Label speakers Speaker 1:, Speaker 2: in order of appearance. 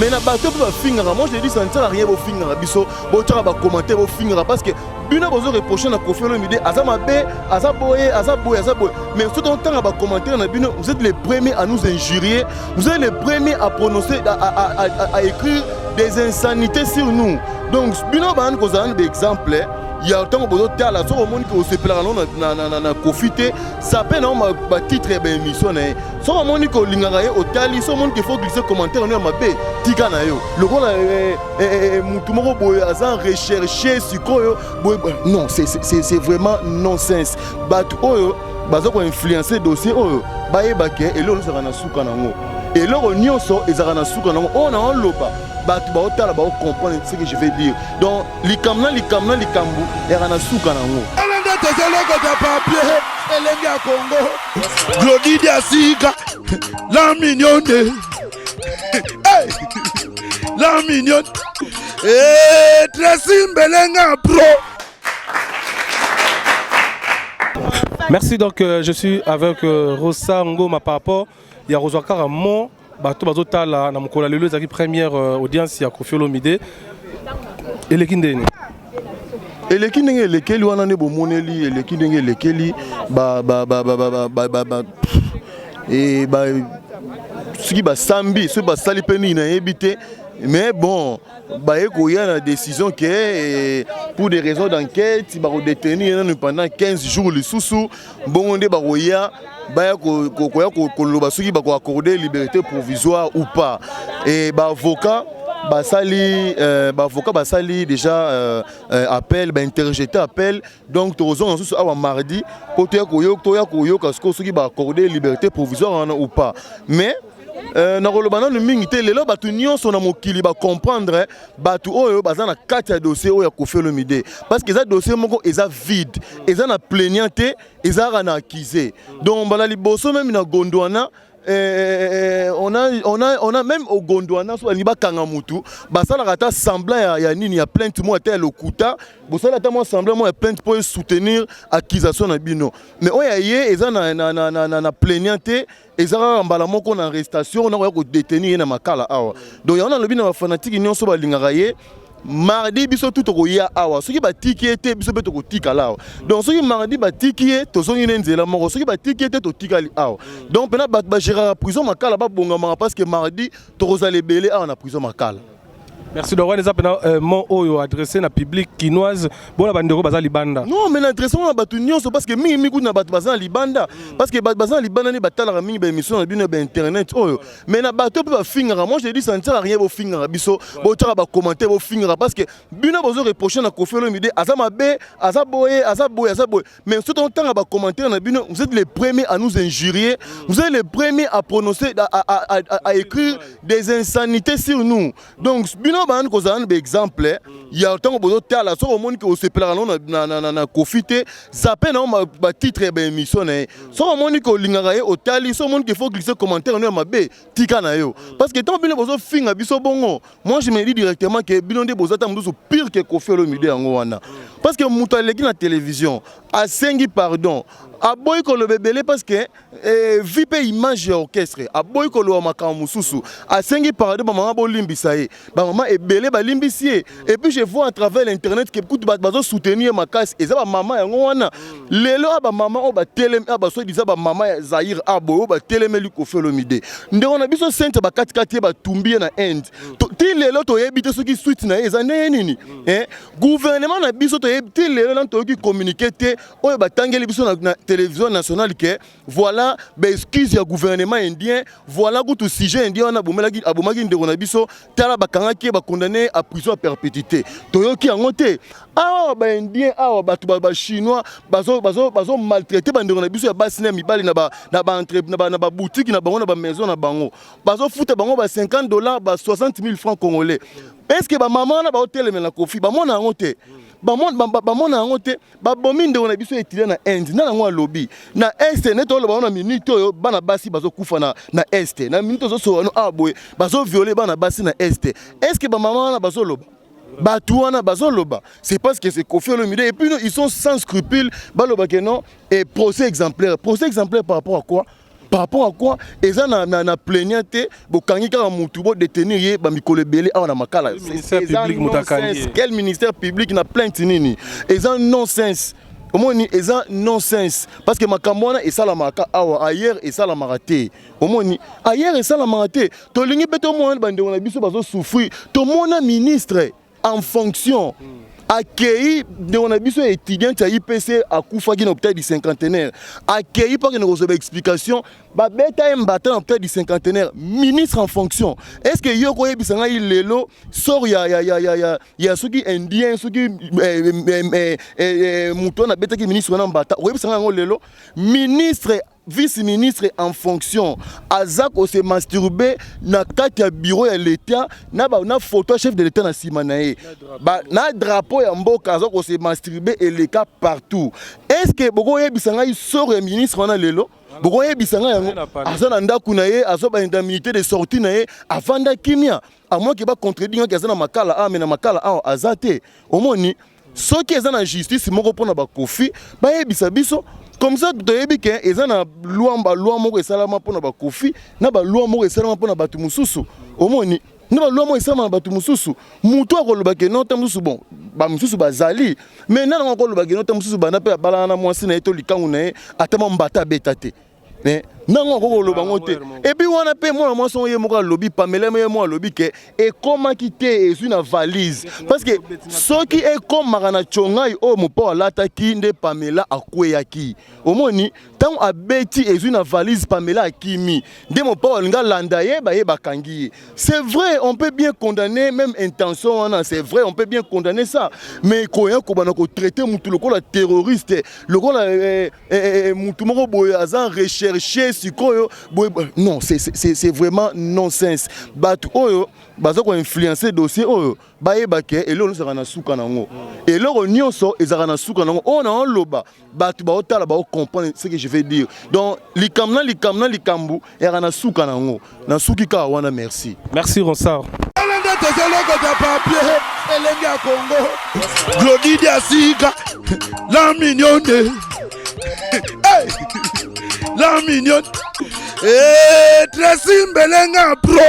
Speaker 1: Mais na bato mpe bafingaka, moi je dis, ça ne sert à rien. Bofingaka biso, botiaka bacommentaire, bofingaka, parce que bino bozo reproche na Koffi Olomide aza mabe, aza boye, aza boye, aza boye. Mais soki otanga bacommentaire na bino, vous êtes les premiers à nous injurier, vous êtes les premiers à prononcer, à écrire des insanités sur nous. Donc bino bayani kozala na baexemple ya ntango bozotala. Soki omoni ke osepelaka no na Koffi te, sape na yo batitre ya baémission na ye. Soki omoni ke olingaka ye, otali. Soki omoni ke faut glisser commentaire no ya mabe, tika na yo lokola mutu moko boye aza recherche sikoyo boye. Non, c'est vraiment non-sens. Bato oyo baza koinfluence dossier oyo, bayeba ke eloko ezalaka na suka nango, eloko nyonso ezalaka na suka nango. Oyo na oloba, bato baotala, baocomprendre ce que je vais dire. Donc likambo na likambo na likambo ezalaka na suka nango.
Speaker 2: Wana nde tozolokota papier elenge ya Kongo, Glodi Diasika, la mignonne, hey! La mignonne, hey, Tracy Mbelenga pro.
Speaker 3: Merci. Donc je suis avec Rosa Ngoma par rapport ya kozwa kaka mo bato bazotala na mokolo ya lelo. Ezalaki première audience ya Koffi Olomide. Eleki ndeni?
Speaker 1: Eleki ndenge elekeli wana nde bomoneli. Eleki ndenge elekeli ba ba ba ba ba ba ba ba e ba soki basambi, soki basali mpe nini, nayebi te. Mais bon, baye koya na décision ke pour des raisons d'enquête, bakodétenir ye nanu pendant 15 jours lisusu. Bongo nde bakoya, baya koya koloba soki bakoaccorde liberté provisoire ou pas. Et baavocat basali baavocat basali déjà appel, bainterjeté appel. Donc tokozonga lisusu awa mardi mpo toya koyoka sikoyo soki baaccorde liberté provisoire wana ou pas. Mais nakoloba nanu mingi te. Lelo bato nyonso na mokili bacomprendre bato oyo baza na kati ya dossier oyo ya Koffi Olomide, parce que eza dossier moko eza vide, eza na plaignant te, eza kaka na accusé. Donc mbala liboso même na Gondwana, on a même au Gondwana, so balingi bakanga mutu, basalaka ata semblant ya nini, ya plainte moko ata ya lokuta. Bosala ata mwa semblant moko ya plainte mpo soutenir accusation na bino. Mais oyo ya ye eza na plaignant te, eza kaka mbala moko na arrestation, na koya kodétenir ye na Makala awa. Donc yango nalobi na bafanatike nyonso balingaka ye, mardi biso tu tokoya awa. Soki batiki ye te, biso mpe tokotikala awa. Donc soki mardi batiki ye, tozongi na nzela moko. Soki batiki ye te, totikali awa. Donc mpena bato bagéraka prison Makala babongamaka, parce que mardi tokozala ebele awa na prison Makala.
Speaker 3: Merci. Donc wana eza mpena mot oyo adressé na public kinoise, bona bandeko baza libanda.
Speaker 1: Non, mais na adresse na bato nyonso, parce que mingi mingi kutu na bato baza na libanda, parce que bato baza na libanda nde batalaka mingi baémission na bino ya bainternet oyo. Mais na bato mpe bafingaka, moi je dis, ça ne sert à rien. Bofingaka biso, botiaka bacommentaire, bofingaka, parce que bino bozo reproche na Koffi Olomide aza mabe, aza boye, aza boye, aza boye. Mais soki otanga bacommentaire na bino, vous êtes les premiers à nous injurier, vous êtes les premiers à prononcer, à écrire des insanités sur nous. Donc bino bayani kozala na baexemple ya ntango bozotala. Soki omoni ke osepelaka no na Koffi te, sape na yo batitre ya baémission na ye. Soki omoni ke olingaka ye, otali. Soki omoni ke faut glisser commentaire no ya mabe, tika na yo, parce que ntango bino bozofinga biso bongo, moi je me dis directement ke bino nde boza ta mosusu pire ke Koffi Olomide. Yango wana, parce que moto aleki na télévision, asengi pardon, aboyi koloba ebele, parce que vi mpe image ya orchestre, aboyi koloba makambo mosusu, asengi pardon, bamama bolimbisa ye, bamama ebele balimbisi ye. Et puis je vois à travers l'internet ke kutu bato bazosoutenir ye makasi, eza bamama. Yango wana lelo a bamama oyo batelemi, a basoi-disant bamama ya Zaire aboye oyo batelemeli Koffi Olomide, ndeko na biso Sainte, bakatikati ye, batumbi ye na Inde. Ti lelo toyebi te soki suite na ye eza ndenge nini. Gouvernement na biso, toyebi ti lelo nani, toyoki communiqué te oyo batangeli biso na télévision nationale ke voilà baexcuse ya gouvernement indien. Voilà, kutu sujet indien wana abomaki ndeko na biso, tala bakangaki ye, bakondamné à prison à perpétuité, toyoki yango te. Awa baindien, awa bato bachinois bazomaltraite bandeko na biso ya basi na mibali na baboutique na bango, na bamaison na bango, bazofuta bango ba 50 $, ba 60 000 francs congolais. Est ce que bamama wana baotelemela Koffi bamona yango te? Bamona yango te. Babomi ndeko na biso étudiant na Inde, na yango alobi na Est neti oloba na minute oyo bana basi bazokufa na Est. Na minute ozosoka no awa boye, bazoviole bana basi na Est. Est ce que bamama wana bazoloba? Bato wana bazoloba? C'est parce que c'est Koffi Olomide. Et puis non, ils sont sans scrupule. Baloba ke non et procès exemplaire, procès exemplaire par rapport à quoi? Par rapport à quoi? Eza na plaignant te, bokangi kaka mutu, bodétenir ye bamikolo ebele awa na Makala.
Speaker 3: Ministère public moto akangi ye.
Speaker 1: Quel ministère public? Na plainte nini? Eza non-sens. Omoni, eza non-sens, parce que makambo wana esalamaka awa, ailleurs esalamaka te. Omoni, ailleurs esalamaka te. Tolingi mpe tomona bandeko na biso bazosouffrir. Tomona ministre en fonction akei, ndeko na biso étudiante ya IPC akufaki na Hôpital du Cinquantenaire, akei mpo akende kozwa baexplication, babeta ye mbata na Hôpital du Cinquantenaire. Ministre en fonction, est ce que yo koyebisa ngai lelo sort ya soki indien, soki moto wana abetaki ministre wana mbata, okoyebisa ngai yango lelo? Ministre, vice-ministre en fonction aza kose masturber na kati ya bureau ya l'État na photo ya chef de l'État na nsima na ye, na drapeau ya mboka, aza kose masturber, eleka partout. Est ce que bokoyebisa ngai sort ya ministre wana lelo? Bokoyebisa ngai yango? Aza na ndako na ye, azwa baindemnité de sortie na ye, avanda kimia, à moins que bacontredire ngaki aza na Makala awa. Me na Makala awa aza te. Omoni, soki eza na justice moko mpona baKoffi, bayebisa biso. Comme ça toyebi ke eza na loi, baloi moko esalama mpona baKoffi, na baloi moko esalama mpona bato mosusu. Omoni, na baloi moko esalama na bato mosusu, motu akoloba ke non, ta mosusu, bon, bamosusu bazali. Mais nana ngo akoloba ke non, ta mosusu banda mpe abalana na mwasi na ye to likangu na ye, ata mwa mbata abeta te. Mais nango akoki koloba ngo te. Et puis wana mpe mwana mwasi oyo ye moko alobi, Pamela ye moko alobi ke ekomaki te, ezwi na valise, parce que soki ekomaka na congai oyo mopo alataki nde Pamela akweyaki. Omoni, ntango abeti, ezwi na valise, Pamela akimi, nde mopo alingi alanda ye, baye bakangi ye. C'est vrai, on peut bien condamner même intention wana, c'est vrai, on peut bien condamner ça, mais koya kobanda kotraiter mutu lokola terroriste, lokola mutu moko boye aza recherché sikoyo boye, non, c'est vraiment non-sens. Bato oyo baza koinfluencer dossier oyo, bayeba ke eloko nyonso ezalaka na suka nango, eloko nyonso ezalaka na suka nango. Oyo naoloba, bato baotala, baocomprendre ce que je vais dire. Donc likambo na likambo na likambo ezalaka na suka nango. Nasuki kaka wana, merci.
Speaker 3: Merci, Ronsard.
Speaker 2: Elenge, tozolokota papier, elenge ya Kongo, Glodidi ya sika, la mignonne. Hey! La mignonne. Hey, Tracy Mbelenga pro.